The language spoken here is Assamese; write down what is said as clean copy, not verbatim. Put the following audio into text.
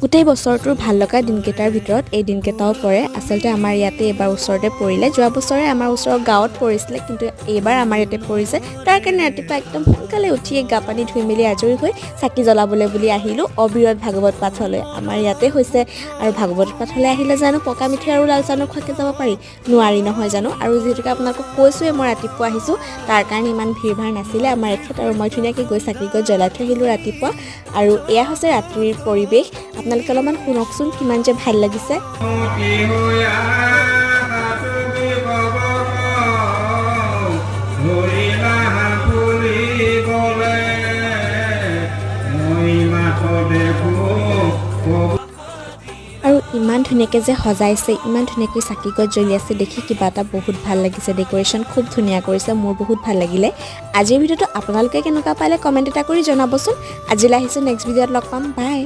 গোটেই বছৰটোৰ ভাল লগা দিনকেইটাৰ ভিতৰত এই দিনকেইটাও পৰে। আচলতে আমাৰ ইয়াতে এইবাৰ ওচৰতে পৰিলে। যোৱা বছৰে আমাৰ ওচৰৰ গাঁৱত পৰিছিলে, কিন্তু এইবাৰ আমাৰ ইয়াতে পৰিছে। তাৰ কাৰণে ৰাতিপুৱা একদম সোনকালে উঠিয়ে গা পানী ধুই মেলি আজৰি হৈ চাকি জ্বলাবলৈ বুলি আহিলোঁ অবিৰত ভাগৱত পাঠলৈ। আমাৰ ইয়াতে হৈছে। আৰু ভাগৱত পাঠলৈ আহিলে জানো পকা মিঠৈ আৰু লাল চাহ নোখোৱাকৈ যাব পাৰি? নোৱাৰি, নহয় জানো? আৰু যিহেতুকে আপোনালোকক কৈছোঁৱে মই ৰাতিপুৱা আহিছোঁ, তাৰ কাৰণে ইমান ভিৰ ভাৰ নাছিলে আমাৰ এখেত আৰু মই ধুনীয়াকৈ গৈ চাকি গছ জ্বলাই থৈ আহিলোঁ ৰাতিপুৱা। আৰু এয়া হৈছে ৰাতিৰ পৰিৱেশ। আপোনালোকে অলপমান শুনকচোন, কিমান যে ভাল লাগিছে। মতি হৈয়া তুমি কব ধৰিলা ফুলিবলে মই মাথো দেখো। আৰু ইমান ধুনীয়াকৈ যে সজাইছে, ইমান ধুনীয়াকৈ চাকি গছ জ্বলি আছে, দেখি কিবা এটা বহুত ভাল লাগিছে। ডেক'ৰেশ্যন খুব ধুনীয়া কৰিছে, মোৰ বহুত ভাল লাগিলে। আজিৰ ভিডিঅ'টো আপোনালোকে কেনেকুৱা পালে কমেণ্ট এটা কৰি জনাবচোন। আজিলৈ আহিছোঁ, নেক্সট ভিডিঅ'ত লগ পাম। বাই।